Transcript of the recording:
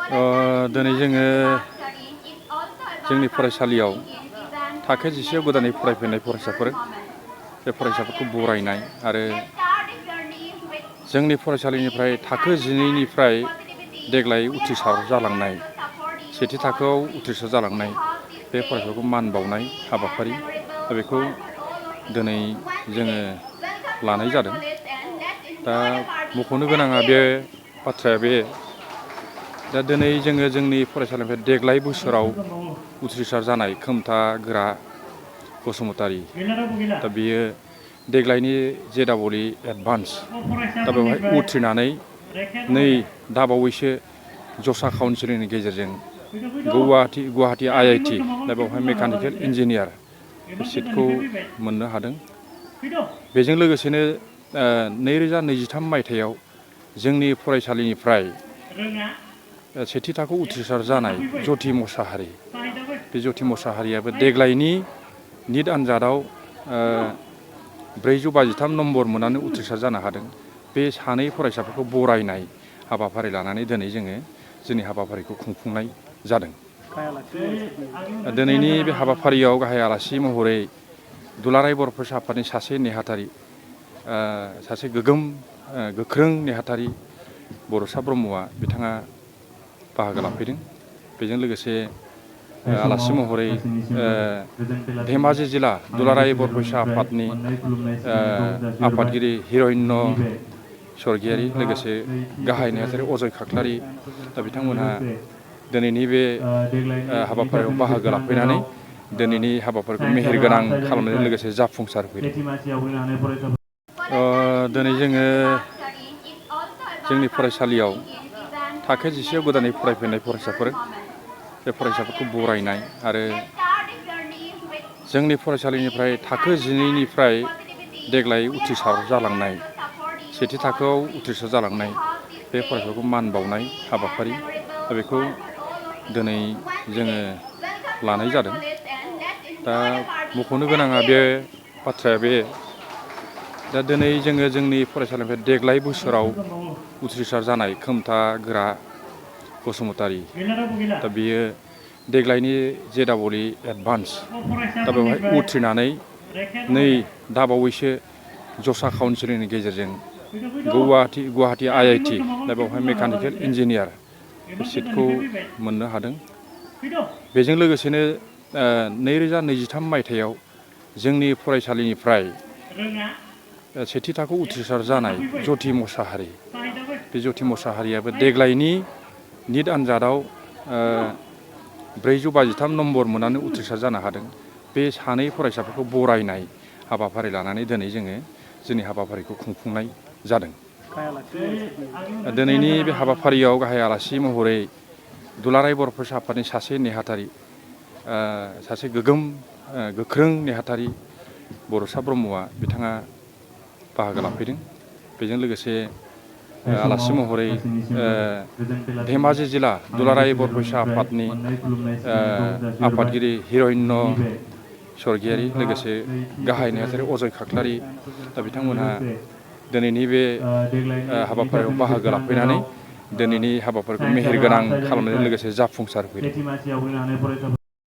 दिनै जोङो जोंनि फरायसालियाव थाखो जिसेयाव गोदानै फरायफैनाय फरायसाफोर बे फरायसाफोरखौ बरायनाय आरो जोंनि फरायसालिनिफ्राय थाखो जिनैनिफ्राय देग्लाय उथ्रिसार जालांनाय सेथि थाखोआव उथ्रिसार जालांनाय बे फरायसाफोरखौ मान बावनाय हाबाफारि बेखौ दिनै जोङो लानाय जादों। दा मख'नो गोनाङा बे बाथ्राया बे दा दिनै जोङो जोंनि फरायसालिनिफ्राय देग्लाय बोसोराव उथ्रिसार जानाय खोमथा गोरा बसुमतारी दा बियो देग्लायनि JEE एडभान्स दा बेवहाय उथ्रिनानै नै दाबावैसो जसा काउन्सिलिंनि गेजेरजों गुवाहाटि IIT दा बेवहाय मेकानिकेल इन्जिनियार सिटखौ मोननो हादों। बेजों लोगोसेनो 2023 मायथाइयाव जोंनि फरायसालिनिफ्राय सेथि थाखोआव उथ्रिसार जानाय ज्यति मसाहारि बे ज्यति मसाहारियाबो देग्लायनि निट आनजादाव 453 नम्बर मोननानै उथ्रिसार जानो हादों। बे सानै फरायसाफोरखौ बरायनाय हाबाफारि लानानै दिनै जोङो जोंनि हाबाफारिखौ खुंफुंनाय जादों। दिनैनि बे हाबाफारियाव गाहाय आलासि महरै दुलाराय बर' फरायसा आफादनि सासे नेहाथारि सासे गोख्रों नेहाथारि बड'सा ब्रह्मआ बिथाङा बाहागो लाफैदों। बेजों लोगोसे आलासि महरै धेमाजि जिल्ला दुलाराय बर' फरायसा आफादनि आफादगिरि हिरण्य स्वर्गियारि लोगोसे गाहाय नेहाथारि अजय खाख्लारि दा बिथांमोनहा दिनैनि बे हाबाफारियाव बाहागो लाफैनानै दिनैनि हाबाफारिखौ मेहेरगोनां खालामनायजों लोगोसे जाफुंसार होफैदों। दिनै जोङो जोंनि फरायसालियाव थाखो जिसेयाव गोदानै फरायफैनाय फरायसाफोर बे फरायसाफोरखौ बरायनाय आरो जोंनि फरायसालिनिफ्राय थाखो जिनैनिफ्राय देग्लाय उथ्रिसार जालांनाय सेथि थाखोआव उथ्रिसार जालांनाय बे फरायसाफोरखौ मान बावनाय हाबाफारि बेखौ दिनै जोङो लानाय जादों। दा मख'नो गोनाङा बे बाथ्राया बे दा दिनै जोङो जोंनि फरायसालिनिफ्राय देग्लाय बोसोराव उथ्रिसार जानाय खोमथा गोरा बसुमतारी दा बियो देग्लायनि JEE एडभान्स दा बेवहाय उथ्रिनानै नै दाबावैसो जसा काउन्सिलिंनि गेजेरजों गुवाहाटि IIT दा बेवहाय मेकानिकेल इन्जिनियार सिटखौ मोननो हादों। बेजों लोगोसेनो 2023 मायथाइयाव जोंनि फरायसालिनिफ्राय सेथि थाखोआव उथ्रिसार जानाय ज्यति मसाहारि बे ज्यति मसाहारियाबो देग्लायनि निट आनजादाव 453 नम्बर मोननानै उथ्रिसार जानो हादों। बे सानै फरायसाफोरखौ बरायनाय हाबाफारि लानानै दिनै जोङो जोंनि हाबाफारिखौ खुंफुंनाय जादों। दिनैनि बे हाबाफारियाव गाहाय आलासि महरै दुलाराय बर' फरायसा आफादनि सासे नेहाथारि सासे गोख्रों नेहाथारि बड'सा ब्रह्मआ बिथाङा बाहागो लाफैदों। बेजों लोगोसे आलासि महरै धेमाजि जिल्ला दुलाराय बर' फरायसा आफादनि आफादगिरि हिरण्य स्वर्गियारि लोगोसे गाहाय नेहाथारि अजय खाख्लारि दा बिथांमोनहा दिनैनि बे हाबाफारियाव बाहागो लाफैनानै दिनैनि हाबाफारिखौ मेहेरगोनां खालामनायजों लोगोसे जाफुंसार होफैदों।